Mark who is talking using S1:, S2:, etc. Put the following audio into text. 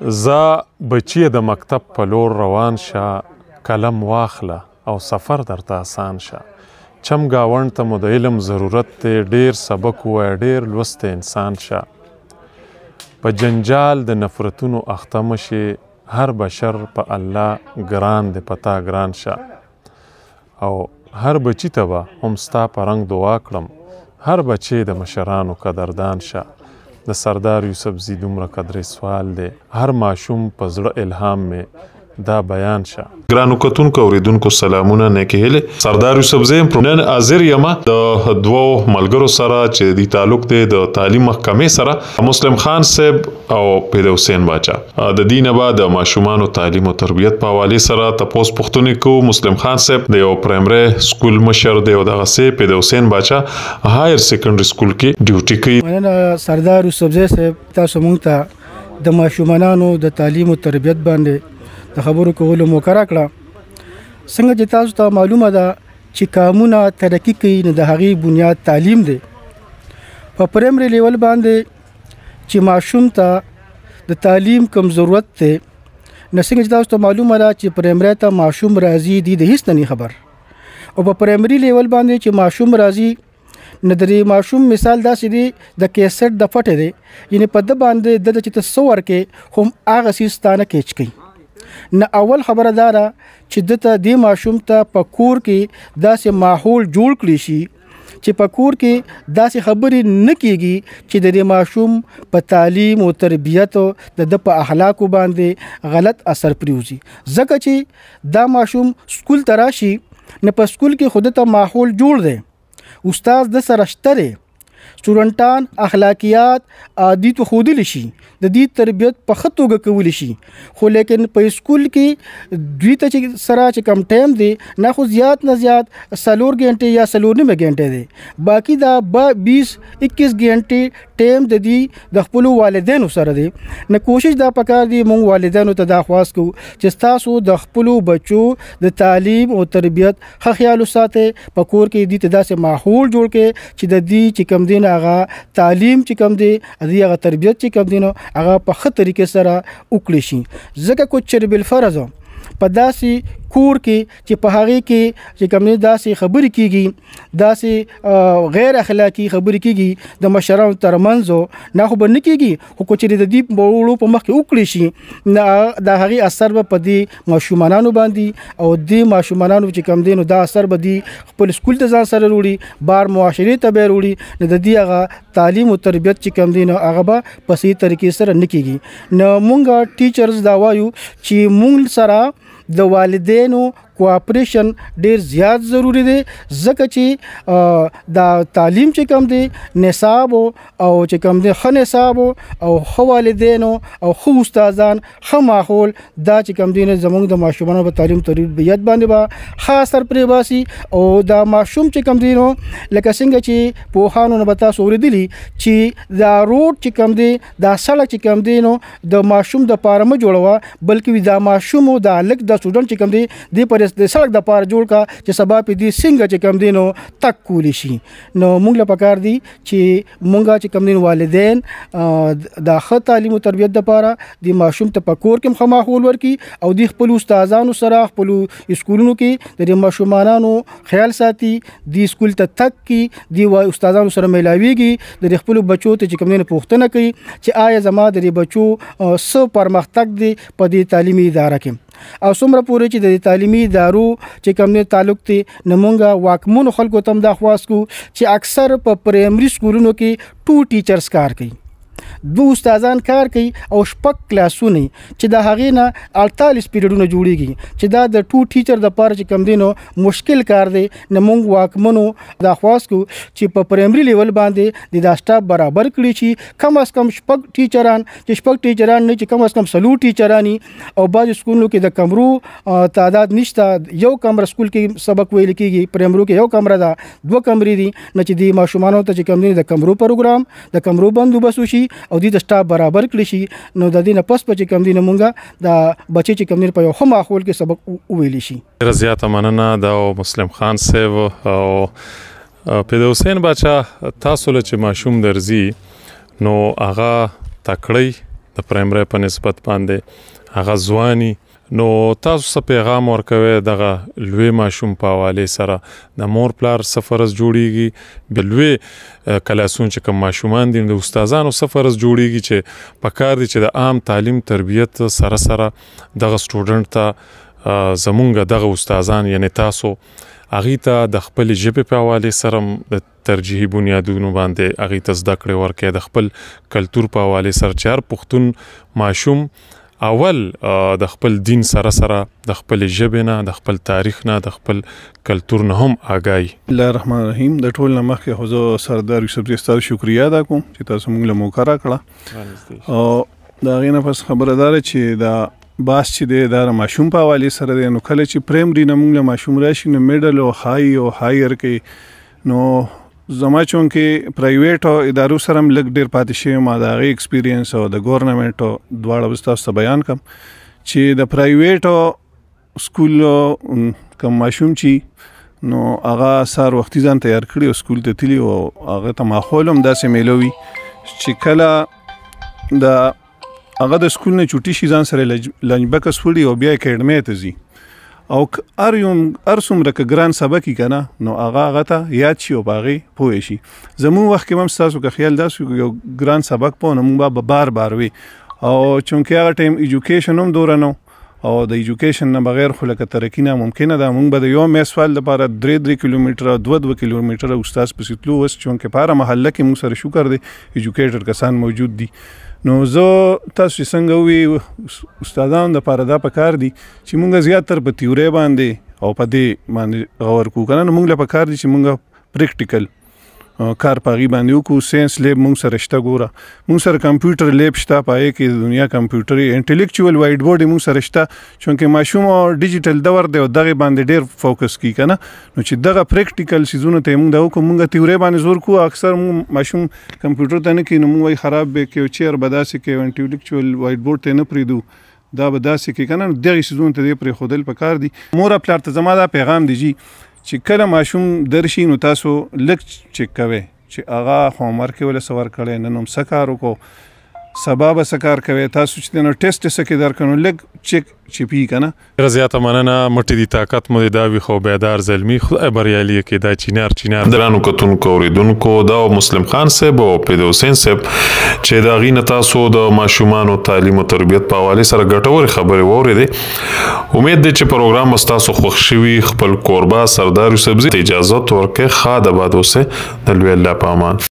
S1: ځه بچیه د مکتب په لور روان شه، قلم واخله او سفر درته اسان شه. چم ګاونډ ته مو د علم ضرورت دی، ډیر سبق ووایه ډیر لوستی انسان شه. په جنجال د نفرتونو اخته مه شې، هر بشر په الله ګران دی په تا ګران شه. او هر بچي ته به هم ستا په رنګ دعا کړم، هر بچی د مشرانو قدردان شه. د سردار یوسفزي دومره قدرې سوال دی، هر ماشوم په زړه الهام مې دا بیان شه. ګرانو کتونکو اوریدونکو سلامونه، نیکې هیلې. سردار یوسفزی یم، نن حاضر یم د دوو ملګرو سره چې د تعلق دی د تعلیم محکمې سره، مسلم خان صاحب او پیدا حسین باچا. د دې نه به د ماشومانو تعلیم او تربیت په حوالې سره تپوس پوښتنې کوو. مسلم خان صاحب د یو پرایمري سکول مشر دی او دغسې پیدا حسین باچا هایر سیکنډري سکول کې ډیوټي کوي.
S2: مننه سردار یوسفزی صاحب، تاسو مونږ ته د ماشومانو د تعلیم او تربیت باندې د خبرو کولو موقع راکړه. څنګه چې تاسو ته معلومه ده چې قامونه ترقي کوي نو د هغې بنیاد تعلیم دی. په پرایمري لیول باندې چې ماشوم ته د تعلیم کوم ضرورت دی، نو څنګه چې تاسو ته معلومه ده چې پرایمري ته ماشوم راځي دی د هیڅ نه خبر، او په پرایمري لیول باندې چې ماشوم راځي نو د دې ماشوم مثال داسې دی د کیسټ د پټې دی، یعنی په ده باندې د چې ته څه ورکې هم هغه څیز تا نه کیچ کوي. نه اول خبره دا ده چې ده ته دې ماشوم ته په کور کې داسې ماحول جوړ کړی شي چې په کور کې داسې خبرې نه کیږي چې د دې ماشوم په تعلیم او تربیت د ده په اخلاقو باندې غلط اثر پریوځي. ځکه چې دا ماشوم سکول ته راشي نو په سکول کې خو ده ته ماحول جوړ دی، استاد ده سره شته دی، سټوډنټان اخلاقیات عادي ته ښودلی شي، د دې تربیت په ښه توګه کولی شي. خو لیکن په سکول کې دوی ته چې سره چې کم ټایم دی نه خو زیات نه زیات 4 ګنټې یا 4.5 ګنټې دی، باقي دا 20 21 ګنټې ټایم د دې د خپلو والدینو سره دی. نو کوشش دا پکار دی مونږ والدینو ته دا خواست کوو چې ستاسو د خپلو بچو د تعلیم او تربیت ښه خیال وساتئ، په کور کې دوی ته داسې ماحول جوړ کړئ چې د دې چې کوم دی نو هغه تعلیم چې کوم دی د هغه تربیت چې کوم دی نو هغه په ښه طریقې سره وکړی شي. ځکه کو چېرې بالفرض په داسې کور کې چې په هغې کې چې کوم دی داسې خبرې کیږي، داسې غیر اخلاقي خبرې کیږي د مشرانو ترمنځ، نه خو به نه کیږي، خو که چېرې د دې وړو په مخ کې وکړی شي نه د هغې اثر به په دې ماشومانانو باندې او دې ماشومانانو چې کوم دی نو دا اثر به دي خپل سکول ته ځان سره وروړي، بار معاشرې ته به یې وروړي. نو د دې هغه تعلیم او تربیت چې کوم دی نو هغه به په صحیح طریقې سره نه کیږي. نو مونږ ټیچرز دا وایو چې مونږ سره د والدینو کوآپریشن ډیر زیات ضروري دی، ځکه چې دا تعلیم چې کوم دی نصاب او چې کوم دی ښه نصاب او ښه والدینو او ښه استادان ښه ماحول دا چې کوم دی زموږ د ماشومانو په تعلیم تربیت باندې به ښه اثر پرې باسي. او دا ماشوم چې کوم دی نو لکه څنګه چې پوهانو نه به تاسو اورېدلي چې دا روډ چې کوم دی دا سړک چې کوم دی نو د ماشوم د پاره مه جوړوه، بلکې دا ماشوم او دا هلک دا سټوډنټ چې کوم دی دې پر د سړک د پاره جوړ کا چې سبا په دې څنګه چې کوم دی نو تک کولی شي. نو مونږ له پکار دی چې مونږ چې کوم دی والدین د ښه تعلیم او تربیت د پاره د ماشوم ته په کور کې هم ښه ماحول ورکړي او د خپلو استادانو سره خپلو سکولونو کې د دې ماشومانانو خیال ساتي، د سکول ته تګ کوي، د استادانو سره میلاویږي، د خپلو بچو ته چې کوم دی پوښتنه کوي چې آیا زما د دې بچو څه پرمختګ دی په دې تعلیمي اداره کې. او څومره پورې چې د تعلیمي ادارو چې کوم دی تعلق دی نو مونږ واکمنو خلکو ته هم دا خواست کوو چې اکثر په پرایمري سکولونو کې 2 ټیچرز کار کوي، 2 استادان کار کوي او 6 کلاسونه چې د هغې نه 48 پیریډونه جوړیږي چې دا د 2 ټیچر د پاره چې کوم دی نو مشکل کار دی. نو مونږ واکمنو دا خواست کوو چې په پرایمري لیول باندې د دا سټاف برابر کړي چې کم از کم 6 ټیچران، چې 6 ټیچران نه چې کم از کم 4 ټیچران، او بعضې سکولونو کې د کمرو تعداد نشته، یو کمره سکول کې سبق ویل کېږي، پرایمرو کې یو کمره ده، 2 کمرې دي، نو چې د ماشومانو ته چې کوم دی د کمرو پروګرام د کمرو بندوبست وشي او دې ته سټاف برابر کړی شي. نو د دې نه پس به چې کوم دی نو مونږ د بچی چې کوم دی په یو ښه ماحول کې سبق وویلی شي.
S1: ډېره زیاته مننه دا مسلم خان صاحب او پیدا حسین باچا. تاسو له چې ماشوم درځي نو هغه تکړی د د پرایمري په نسبت باندې هغه ځواني. نو تاسو څه پیغام ورکوئ دغه لوی ماشوم په حوالې سره؟ د مور پلار څه فرض جوړیږي، د لوی کلاسون چې کوم ماشومان دي د استادانو څه فرض جوړیږي چې پکار دي چې د عام تعلیم تربیت سره سره دغه سټوډنټ ته زمونږ دغه استادان یعنی تاسو هغې ته د خپلې ژبې په حوالې سره د ترجیحي بنیادونو باندې هغې ته زده کړې ورکړئ، د خپل کلتور په حوالې سره چې هر پښتون ماشوم اول د خپل دین سره سره د خپلې ژبې نه، د خپل تاریخ نه، د خپل کلتور نه هم آګاه وي.
S3: بسم الله الرحمن الرحیم. د ټول نه مخکې خو زه سردار یوسفزي ستاسو شکریه ادا کوم چې تاسو موږ له موقع راکړه. او د هغې نه پس خبره دا ده چې دا باس چې دی دا د ماشوم په حوالې سره دی. نو کله چې پرایمري نه موږ له ماشوم راشي نو میډل او های او هایر کوي. نو زما چونکې پرایویټ او ادارو سره هم لږ ډېر پاتې شوی ما د هغې ایکسپیرینس او د ګورنمنټ او دواړه به تاسو ته بیان کړم چې د پرایویټ سکول کوم ماشوم چې نو هغه سهار وختي ځان تیار کړي او سکول ته تللي او هغه ته ماحول هم داسې میلوي چې کله د هغه د سکول نه چوټي شي ځان سره لنچ بکس وړي او بیا اکیډمۍ ته ځي او هر څومره که ګران سبق یې که نه نو هغه هغه ته یاد شي او په هغې پوه شي. زموږ وخت کې هم ستاسو که خیال داسې یو ګران سبق پوه نو موږ به بار بار وي او چونکې هغه ټایم ایجوکیشن هم دوره نه او د ایجوکیشن نه بغیر خو لکه ترقي ناممکنه ده. موږ به د یو میس فال دپاره درې درې کیلومتره دوه دوه کیلومتره استاد پسې تلو. اوس چونکې په هره محله کې موږ سره شکر دی ایجوکیټډ کسان موجود دي. نو زه تاسو چې څنګه ووی استادانو دپاره دا پکار دي چې موږ زیاتر په تیورۍ باندې او په دې باندې غور کوو که نه نو موږ له پکار دي چې موږ پریکټیکل کار په هغې باندې وکړو. ساینس لیب موږ سره شته، ګوره موږ سره کمپیوټر لیب شته، په هغې کې د دنیا کمپیوټر انټلیکچوال وایټ بورډ موږ سره شته. چونکې ماشوم ډیجیټل دور دی او دغې باندې ډېر فوکس کوي که نه نو چې دغه پریکټیکل څیزونو ته موږ دا وکړو، موږ تیورۍ باندې زور کوو. اکثر موږ ماشوم کمپیوټر ته نه کوي نو موږ وایي خراب به کوي، چیر به داسې کوي، انټلیکچوال وایټ بورډ ته نه پرېږدو، دا به داسې کوي که نه نو دغې څیزونو ته دې پرېښودل پکار دي. مور او پلار ته زما دا پیغام دی جي چې کله ماشوم درشي نو تاسو لږ چک کوئ چې هغه هوم ورک یې ولې څه ورکړی، نن هم څه کار وکړو، سبا به څه کار کوي، تاسو چې دی نو ټیسټ یې څه کې درکړو نو لږ چک چې پی که نه.
S1: ډېره زیاته مننه، مټې دي طاقت مو دې دا وي خو بیدار زلمي خدای بریالي یې کړي. دا چینار چینار درانو کتونکو اورېدونکو، دا مسلم خان صاحب او پید حسین صاحب چې د هغې نه تاسو د ماشومانو تعلیم او تربیت په حوالې سره ګټورې خبرې واورېدې. امید دی چې پروګرام به ستاسو خوښ شوي. خپل کوربه سردار یوسفزي ته اجازت ورکړئ. ښاد آباد اوسئ. د لوی الله په امان.